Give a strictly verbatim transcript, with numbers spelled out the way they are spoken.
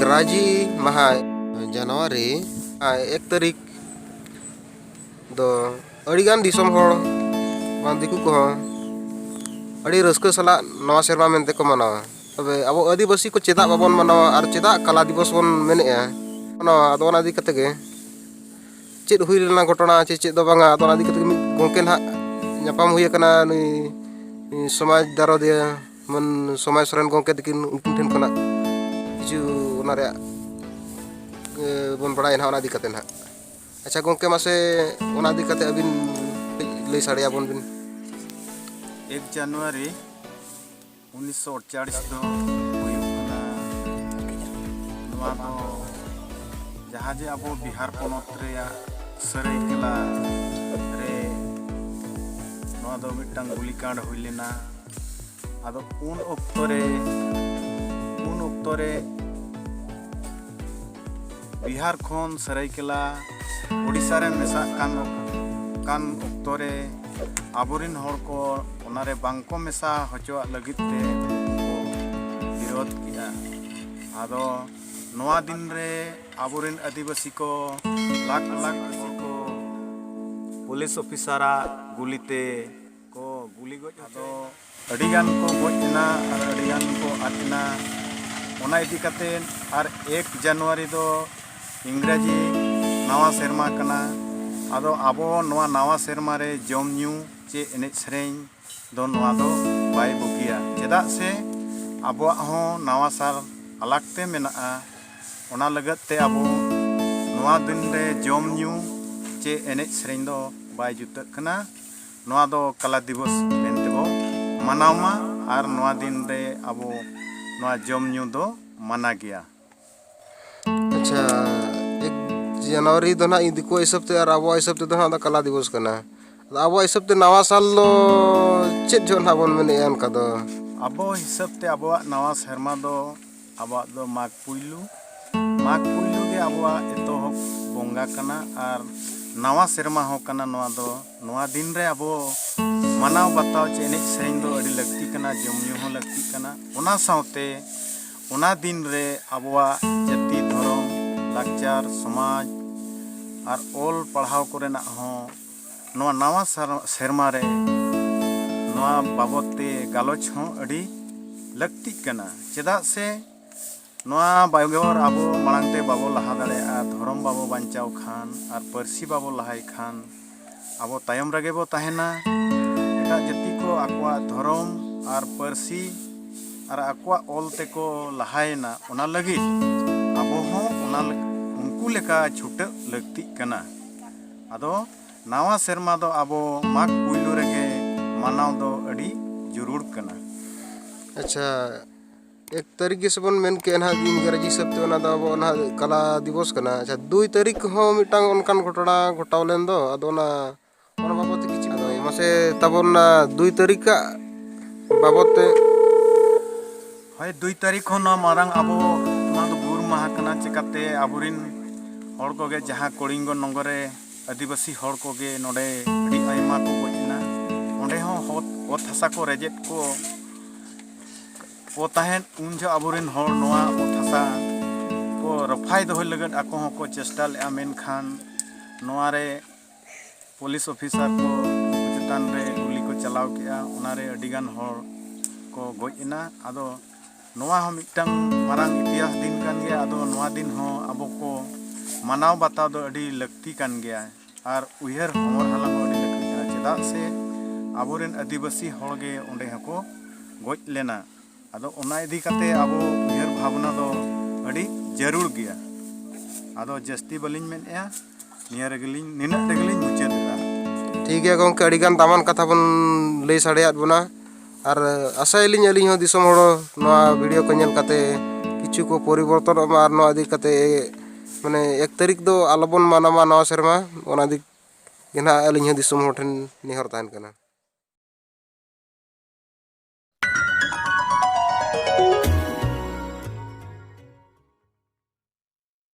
ᱨᱟᱡᱤ ᱢᱟᱦᱟ, ᱡᱟᱱᱩᱣᱟᱨᱤ ᱮᱠ ᱛᱟᱹᱨᱤᱠᱷ ᱫᱚ ᱟᱹᱰᱤᱜᱟᱱ ᱫᱤᱥᱚᱢ ᱦᱚᱲ, ᱵᱟᱝ ᱫᱤᱠᱩ ᱠᱚᱦᱚᱸ ᱟᱹᱰᱤ ᱨᱟᱹᱥᱠᱟᱹ ᱥᱟᱞᱟᱜ ᱱᱟᱣᱟ ᱥᱮᱨᱢᱟ ᱢᱮᱱᱛᱮ ᱠᱚ ᱢᱟᱱᱟᱣᱟ᱾ ᱛᱚᱵᱮ ᱟᱵᱚ ᱟᱹᱫᱤᱵᱟᱹᱥᱤ ᱠᱚ ᱪᱮᱫᱟᱜ ᱵᱟᱵᱚᱱ ᱢᱟᱱᱟᱣᱟ ᱟᱨ ᱪᱮᱫᱟᱜ ᱠᱟᱞᱟ ᱫᱤᱵᱚᱥ ᱵᱚᱱ ᱢᱮᱱᱮᱫᱼᱟ, ᱚᱱᱟ, ᱟᱫᱚ ᱚᱱᱟ ᱤᱫᱤ ᱠᱟᱛᱮ ᱜᱮ ᱪᱮᱫ ᱦᱩᱭ ᱞᱮᱱᱟ ᱜᱷᱚᱴᱚᱱᱟ ᱪᱮ ᱪᱮᱫ ᱫᱚ ᱵᱟᱝᱟ, ᱟᱫᱚ ᱚᱱᱟ ᱤᱫᱤ ᱠᱟᱛᱮ ᱢᱤᱫ ᱜᱚᱢᱠᱮ ᱱᱟᱦᱟᱜ ᱧᱟᱯᱟᱢ ᱦᱩᱭ ᱟᱠᱟᱱᱟ, ᱱᱩᱭ, ᱱᱩᱭ ᱥᱚᱢᱟᱡᱽ ᱫᱟᱨᱚᱫᱤᱭᱟᱹ ᱢᱟᱱ ᱥᱚᱢᱟᱭ ᱥᱚᱨᱮᱱ ᱜᱚᱢᱠᱮ ᱛᱟᱹᱠᱤᱱ, ᱩᱱᱠᱤᱱ ᱴᱷᱮᱱ ᱠᱷᱚᱱᱟᱜ ᱠᱤᱪᱷᱩ ᱚᱱᱟ ᱨᱮᱭᱟᱜ, ᱮ, ᱵᱚᱱ ᱵᱟᱲᱟᱭᱟ ᱱᱟᱦᱟᱜ ᱚᱱᱟ ᱤᱫᱤ ᱠᱟᱛᱮ ᱱᱟᱦᱟᱜ᱾ ᱟᱪᱪᱷᱟ ᱜᱚᱢᱠᱮ, ᱢᱟᱥᱮ ᱚᱱᱟ ᱤᱫᱤ ᱠᱟᱛᱮ ᱟᱹᱵᱤᱱ ᱠᱟᱹᱡ ᱞᱟᱹᱭ ᱥᱟᱰᱮ ᱟᱵᱚᱱ ᱵᱤᱱ᱾ ᱮᱠ ᱡᱟᱱᱩᱣᱟᱨᱤ ᱩᱱᱤᱥᱥᱚ ᱟᱴᱪᱟᱲᱤᱥ ᱫᱚ ᱦᱩᱭᱩᱜ ᱠᱟᱱᱟ, ᱱᱚᱣᱟ ᱫᱚ ᱡᱟᱦᱟᱸ ᱡᱮ ᱟᱵᱚ ᱵᱤᱦᱟᱨ ᱯᱚᱱᱚᱛ ᱨᱮᱭᱟᱜ ᱥᱟᱹᱨᱟᱹᱭᱠᱮᱞᱟ ᱨᱮ ᱱᱚᱣᱟ ᱫᱚ ᱢᱤᱫᱴᱟᱝ ᱜᱩᱞᱤᱠᱟᱸᱰ ᱦᱩᱭ ᱞᱮᱱᱟ᱾ ᱟᱫᱚ ᱩᱱ ᱚᱠᱛᱚ ᱨᱮ, ᱩᱱ ᱚᱠᱛᱚ ᱨᱮ ᱵᱤᱦᱟᱨ ᱠᱷᱚᱱ ᱥᱟᱹᱨᱟᱹᱭᱠᱮᱞᱟ ᱳᱰᱤᱥᱟ ᱨᱮ ᱢᱮᱥᱟᱜ ᱠᱟᱱ, ᱠᱟᱱ ᱚᱠᱛᱚ ᱨᱮ ᱟᱵᱚᱨᱮᱱ ᱦᱚᱲ ᱠᱚ ᱚᱱᱟᱨᱮ ᱵᱟᱝᱠᱚ ᱢᱮᱥᱟ ᱦᱚᱪᱚᱣᱟᱜ ᱞᱟᱹᱜᱤᱫ ᱛᱮ ᱠᱚ ᱵᱤᱨᱳᱫᱷ ᱠᱮᱫᱟ᱾ ᱟᱫᱚ ᱱᱚᱣᱟ ᱫᱤᱱ ᱨᱮ ᱟᱵᱚᱨᱮᱱ ᱟᱹᱫᱤᱵᱟᱹᱥᱤ ᱠᱚ ᱞᱟᱠᱷ ᱞᱟᱠᱷ ᱠᱚ ᱯᱩᱞᱤᱥ ᱚᱯᱷᱤᱥᱟᱨᱟᱜ ᱜᱩᱞᱤ ᱛᱮ ᱠᱚ ᱜᱩᱞᱤ ᱜᱚᱡ ᱦᱚᱪᱚᱭᱮᱱᱟ᱾ ᱟᱹᱰᱤᱜᱟᱱ ᱠᱚ ᱜᱚᱡ ᱮᱱᱟ ᱟᱨ ᱟᱹᱰᱤᱜᱟᱱ ᱠᱚ ᱟᱫ ᱮᱱᱟ᱾ ᱚᱱᱟ ᱤᱫᱤ ᱠᱟᱛᱮ ᱟᱨ ᱮᱠ ᱡᱟᱱᱩᱣᱟᱨᱤ ᱫᱚ ᱤᱝᱨᱟᱡᱤ ᱱᱟᱣᱟ ᱥᱮᱨᱢᱟ ᱠᱟᱱᱟ᱾ ᱟᱫᱚ ᱟᱵᱚ ᱱᱚᱣᱟ ᱱᱟᱣᱟ ᱥᱮᱨᱢᱟ ᱨᱮ ᱡᱚᱢ ᱧᱩ ᱪᱮ ᱮᱱᱮᱡ ᱥᱮᱨᱮᱧ ᱫᱚ ᱱᱚᱣᱟ ᱫᱚ ᱵᱟᱭ ᱵᱩᱜᱤᱭᱟ, ᱪᱮᱫᱟᱜ ᱥᱮ ᱟᱵᱚᱣᱟᱜ ᱦᱚᱸ ᱱᱟᱣᱟ ᱥᱟᱞ ᱟᱞᱟᱜᱽ ᱛᱮ ᱢᱮᱱᱟᱜᱼᱟ᱾ ᱚᱱᱟ ᱞᱟᱹᱜᱤᱫ ᱛᱮ ᱟᱵᱚ ᱱᱚᱣᱟ ᱫᱤᱱ ᱨᱮ ᱡᱚᱢ ᱧᱩ ᱪᱮ ᱮᱱᱮᱡ ᱥᱮᱨᱮᱧ ᱫᱚ ᱵᱟᱭ ᱡᱩᱛᱟᱹᱜ ᱠᱟᱱᱟ᱾ ᱱᱚᱣᱟ ᱫᱚ ᱠᱟᱞᱟ ᱫᱤᱵᱚᱥ ᱢᱮᱱᱛᱮ ᱵᱚ ᱢᱟᱱᱟᱣ ᱢᱟ ᱟᱨ ᱱᱚᱣᱟ ᱫᱤᱱ ᱨᱮ ᱟᱵᱚ ᱱᱚᱣᱟ ᱡᱚᱢ ᱧᱩ ᱫᱚ ᱢᱟᱱᱟ ᱜᱮᱭᱟ᱾ ᱟᱪᱪᱷᱟ, ᱮᱠ ᱡᱟᱱᱩᱣᱟᱨᱤ ᱫᱚ ᱱᱟᱦᱟᱜ ᱫᱤᱠᱩᱣᱟᱜ ᱦᱤᱥᱟᱹᱵ ᱛᱮ ᱟᱨ ᱟᱵᱚᱣᱟᱜ ᱦᱤᱥᱟᱹᱵ ᱛᱮᱫᱚ ᱱᱟᱦᱟᱜ ᱫᱚ ᱠᱟᱞᱟ ᱫᱤᱵᱚᱥ ᱠᱟᱱᱟ᱾ ᱟᱫᱚ ᱟᱵᱚᱣᱟᱜ ᱦᱤᱥᱟᱹᱵ ᱛᱮ ᱱᱟᱣᱟ ᱥᱟᱞ ᱫᱚ ᱪᱮᱫ ᱡᱚᱦᱚᱜ ᱱᱟᱦᱟᱜ ᱵᱚᱱ ᱢᱮᱱᱮᱫᱼᱟ ᱚᱱᱠᱟ ᱫᱚ? ᱟᱵᱚ ᱦᱤᱥᱟᱹᱵ ᱛᱮ ᱟᱵᱚᱣᱟᱜ ᱱᱟᱣᱟ ᱥᱮᱨᱢᱟ ᱫᱚ ᱟᱵᱚᱣᱟᱜ ᱫᱚ ᱢᱟᱜᱽ ᱯᱩᱭᱞᱩ᱾ ᱢᱟᱜᱽ ᱯᱩᱭᱞᱩ ᱜᱮ ᱟᱵᱚᱣᱟᱜ ᱮᱛᱚᱦᱚᱵ ᱵᱚᱸᱜᱟ ᱠᱟᱱᱟ ᱟᱨ ᱱᱟᱣᱟ ᱥᱮᱨᱢᱟ ᱦᱚᱸ ᱠᱟᱱᱟ ᱱᱚᱣᱟ ᱫᱚ᱾ ᱱᱚᱣᱟ ᱫᱤᱱ ᱨᱮ ᱟᱵᱚ ᱢᱟᱱᱟᱣ ᱵᱟᱛᱟᱣ ᱪᱮ ᱮᱱᱮᱡ ᱥᱮᱨᱮᱧ ᱫᱚ ᱟᱹᱰᱤ ᱞᱟᱹᱠᱛᱤ ᱠᱟᱱᱟ, ᱡᱚᱢ ᱧᱩ ᱦᱚᱸ ᱞᱟᱹᱠᱛᱤ ᱠᱟᱱᱟ᱾ ᱚᱱᱟ ᱥᱟᱶᱛᱮ ᱚᱱᱟ ᱫᱤᱱ ᱨᱮ ᱟᱵᱚᱣᱟᱜ ᱡᱟᱹᱛᱤ, ᱫᱷᱚᱨᱚᱢ, ᱞᱟᱠᱪᱟᱨ, ᱥᱚᱢᱟᱡᱽ ᱟᱨ ᱚᱞ ᱯᱟᱲᱦᱟᱣ ᱠᱚᱨᱮᱱᱟᱜ ᱦᱚᱸ ᱱᱚᱣᱟ ᱱᱟᱣᱟ ᱥᱟᱨ-, ᱥᱮᱨᱢᱟ ᱨᱮ ᱱᱚᱣᱟ ᱵᱟᱵᱚᱫ ᱛᱮ ᱜᱟᱞᱚᱪ ᱦᱚᱸ ᱟᱹᱰᱤ ᱞᱟᱹᱠᱛᱤᱜ ᱠᱟᱱᱟ᱾ ᱪᱮᱫᱟᱜ ᱥᱮ ᱱᱚᱣᱟ ᱵᱮᱜᱚᱨ ᱟᱵᱚ ᱢᱟᱲᱟᱝ ᱛᱮ ᱵᱟᱵᱚ ᱞᱟᱦᱟ ᱫᱟᱲᱮᱭᱟᱜᱼᱟ, ᱫᱷᱚᱨᱚᱢ ᱵᱟᱵᱚ ᱵᱟᱧᱪᱟᱣ ᱠᱷᱟᱱ ᱟᱨ ᱯᱟᱹᱨᱥᱤ ᱵᱟᱵᱚ ᱞᱟᱦᱟᱭ ᱠᱷᱟᱱ ᱟᱵᱚ ᱛᱟᱭᱚᱢ ᱨᱮᱜᱮ ᱵᱚ ᱛᱟᱦᱮᱱᱟ᱾ ᱮᱴᱟᱜ ᱡᱟᱹᱛᱤ ᱠᱚ ᱟᱠᱚᱣᱟᱜ ᱫᱷᱚᱨᱚᱢ ᱟᱨ ᱯᱟᱹᱨᱥᱤ ᱟᱨ ᱟᱠᱚᱣᱟᱜ ᱚᱞ ᱛᱮᱠᱚ ᱞᱟᱦᱟᱭᱮᱱᱟ, ᱚᱱᱟ ᱞᱟᱹᱜᱤᱫ ᱟᱵᱚ ᱦᱚᱸ ᱚᱱᱟ ᱞᱮ-, ᱩᱱᱠᱩ ᱞᱮᱠᱟ ᱪᱷᱩᱴᱟᱹᱜ ᱞᱟᱹᱠᱛᱤᱜ ᱠᱟᱱᱟ᱾ ᱟᱫᱚ ᱱᱟᱣᱟ ᱥᱮᱨᱢᱟ ᱫᱚ ᱟᱵᱚ ᱢᱟᱜᱽ ᱯᱩᱭᱞᱩ ᱨᱮᱜᱮ ᱢᱟᱱᱟᱣ ᱫᱚ ᱟᱹᱰᱤ ᱡᱟᱹᱨᱩᱲ ᱠᱟᱱᱟ᱾ ᱟᱪᱪᱷᱟ, ᱮᱠ ᱛᱟᱹᱨᱤᱠᱷ ᱜᱮᱥᱮ ᱵᱚᱱ ᱢᱮᱱ ᱠᱮᱜᱼᱟ ᱱᱟᱦᱟᱜ, ᱤᱝᱨᱮᱡᱤ ᱦᱤᱥᱟᱹᱵ ᱛᱮ ᱚᱱᱟ ᱫᱚ ᱟᱵᱚ ᱱᱟᱦᱟᱜ ᱠᱟᱞᱟ ᱫᱤᱵᱚᱥ ᱠᱟᱱᱟ᱾ ᱟᱪᱪᱷᱟ, ᱫᱩᱭ ᱛᱟᱹᱨᱤᱠᱷ ᱦᱚᱸ ᱢᱤᱫᱴᱟᱝ ᱚᱱᱠᱟᱱ ᱜᱷᱚᱴᱚᱱᱟ ᱜᱷᱚᱴᱟᱣ ᱞᱮᱱ ᱫᱚ, ᱟᱫᱚ ᱚᱱᱟ, ᱚᱱᱟ ᱵᱟᱵᱚᱫ ᱛᱮ ᱠᱤᱪᱷᱩ, ᱟᱫᱚ ᱢᱟᱥᱮ ᱛᱟᱵᱚᱱ ᱚᱱᱟ ᱫᱩᱭ ᱛᱟᱹᱨᱤᱠᱷᱟᱜ ᱵᱟᱵᱚᱫ ᱛᱮ᱾ ᱦᱳᱭ, ᱫᱩᱭ ᱛᱟᱹᱨᱤᱠᱷ ᱦᱚᱸ ᱱᱚᱣᱟ ᱢᱟᱨᱟᱝ ᱟᱵᱚ, ᱱᱚᱣᱟ ᱫᱚ ᱜᱩᱨ ᱢᱟᱦᱟ ᱠᱟᱱᱟ᱾ ᱪᱮᱠᱟᱛᱮ ᱟᱵᱚᱨᱮᱱ ᱦᱚᱲ ᱠᱚᱜᱮ ᱡᱟᱦᱟᱸ ᱠᱚᱞᱤᱝᱜᱚ ᱱᱚᱜᱚᱨ ᱨᱮ ᱟᱹᱫᱤᱵᱟᱹᱥᱤ ᱦᱚᱲ ᱠᱚᱜᱮ ᱱᱚᱰᱮ ᱟᱹᱰᱤ ᱟᱭᱢᱟ ᱠᱚ ᱜᱚᱡ ᱮᱱᱟ, ᱚᱸᱰᱮ ᱦᱚᱸ ᱚᱛ, ᱚᱛ ᱦᱟᱥᱟ ᱠᱚ ᱨᱮᱡᱮᱫ ᱠᱚ ᱠᱚ ᱛᱟᱦᱮᱸᱫ, ᱩᱱ ᱡᱚᱦᱚᱜ ᱟᱵᱚᱨᱮᱱ ᱦᱚᱲ ᱱᱚᱣᱟ ᱚᱛ ᱦᱟᱥᱟ ᱠᱚ ᱨᱚᱯᱷᱟᱭ ᱫᱚᱦᱚᱭ ᱞᱟᱹᱜᱤᱫ ᱟᱠᱚ ᱦᱚᱸᱠᱚ ᱪᱮᱥᱴᱟ ᱞᱮᱫᱼᱟ, ᱢᱮᱱᱠᱷᱟᱱ ᱱᱚᱣᱟ ᱨᱮ ᱯᱩᱞᱤᱥ ᱚᱯᱷᱤᱥᱟᱨ ᱠᱚ ᱩᱱᱠᱩ ᱪᱮᱛᱟᱱ ᱨᱮ ᱜᱩᱞᱤ ᱠᱚ ᱪᱟᱞᱟᱣ ᱠᱮᱫᱼᱟ, ᱚᱱᱟ ᱨᱮ ᱟᱹᱰᱤᱜᱟᱱ ᱦᱚᱲ ᱠᱚ ᱜᱚᱡ ᱮᱱᱟ᱾ ᱟᱫᱚ ᱱᱚᱣᱟ ᱦᱚᱸ ᱢᱤᱫᱴᱟᱝ ᱢᱟᱨᱟᱝ ᱤᱛᱤᱦᱟᱥ ᱫᱤᱱ ᱠᱟᱱ ᱜᱮᱭᱟ᱾ ᱟᱫᱚ ᱱᱚᱣᱟ ᱫᱤᱱ ᱦᱚᱸ ᱟᱵᱚ ᱠᱚ ᱢᱟᱱᱟᱣ ᱵᱟᱛᱟᱣ ᱫᱚ ᱟᱹᱰᱤ ᱞᱟᱹᱠᱛᱤ ᱠᱟᱱ ᱜᱮᱭᱟ᱾ ᱟᱨ ᱩᱭᱦᱟᱹᱨ ᱦᱚᱢᱚᱨ ᱦᱟᱞᱟᱝ ᱦᱚᱸ ᱟᱹᱰᱤ ᱞᱟᱹᱠᱛᱤ ᱠᱟᱱᱟ, ᱪᱮᱫᱟᱜ ᱥᱮ ᱟᱵᱚᱨᱮᱱ ᱟᱹᱫᱤᱵᱟᱹᱥᱤ ᱦᱚᱲ ᱜᱮ ᱚᱸᱰᱮ ᱦᱚᱸᱠᱚ ᱜᱚᱡ ᱞᱮᱱᱟ᱾ ᱟᱫᱚ ᱚᱱᱟ ᱤᱫᱤ ᱠᱟᱛᱮ ᱟᱵᱚ ᱩᱭᱦᱟᱹᱨ ᱵᱷᱟᱵᱽᱱᱟ ᱫᱚ ᱟᱹᱰᱤ ᱡᱟᱹᱨᱩᱲ ᱜᱮᱭᱟ᱾ ᱟᱫᱚ ᱡᱟᱹᱥᱛᱤ ᱵᱟᱹᱞᱤᱧ ᱢᱮᱱᱮᱫᱼᱟ, ᱱᱤᱭᱟᱹ ᱨᱮᱜᱮᱞᱤᱧ, ᱱᱤᱱᱟᱹᱜ ᱨᱮᱜᱮᱞᱤᱧ ᱢᱩᱪᱟᱹᱫ ᱮᱫᱟ᱾ ᱴᱷᱤᱠ ᱜᱮᱭᱟ ᱜᱚᱢᱠᱮ, ᱟᱹᱰᱤᱜᱟᱱ ᱫᱟᱢᱟᱱ ᱠᱟᱛᱷᱟ ᱵᱚᱱ ᱞᱟᱹᱭ ᱥᱟᱰᱮᱭᱟᱫ ᱵᱚᱱᱟ, ᱟᱨ ᱟᱥᱟᱭᱟᱞᱤᱧ ᱟᱹᱞᱤᱧ ᱦᱚᱸ ᱫᱤᱥᱚᱢ ᱦᱚᱲ ᱱᱚᱣᱟ ᱵᱷᱤᱰᱤᱭᱳ ᱠᱚ ᱧᱮᱞ ᱠᱟᱛᱮ ᱠᱤᱪᱷᱩ ᱠᱚ ᱯᱚᱨᱤᱵᱚᱨᱛᱚᱱᱚᱜ ᱢᱟ, ᱟᱨ ᱱᱚᱣᱟ ᱤᱫᱤ ᱠᱟᱛᱮ ᱢᱟᱱᱮ ᱮᱠ ᱛᱟᱹᱨᱤᱠᱷ ᱫᱚ ᱟᱞᱚᱵᱚᱱ ᱢᱟᱱᱟᱣ ᱢᱟ ᱱᱟᱣᱟ ᱥᱮᱨᱢᱟ, ᱚᱱᱟ ᱤᱫᱤ ᱜᱮ ᱱᱟᱦᱟᱜ ᱟᱹᱞᱤᱧ ᱦᱚᱸ ᱫᱤᱥᱚᱢ ᱦᱚᱲ ᱴᱷᱮᱱ ᱱᱮᱦᱚᱨ ᱛᱟᱦᱮᱱ ᱠᱟᱱᱟ᱾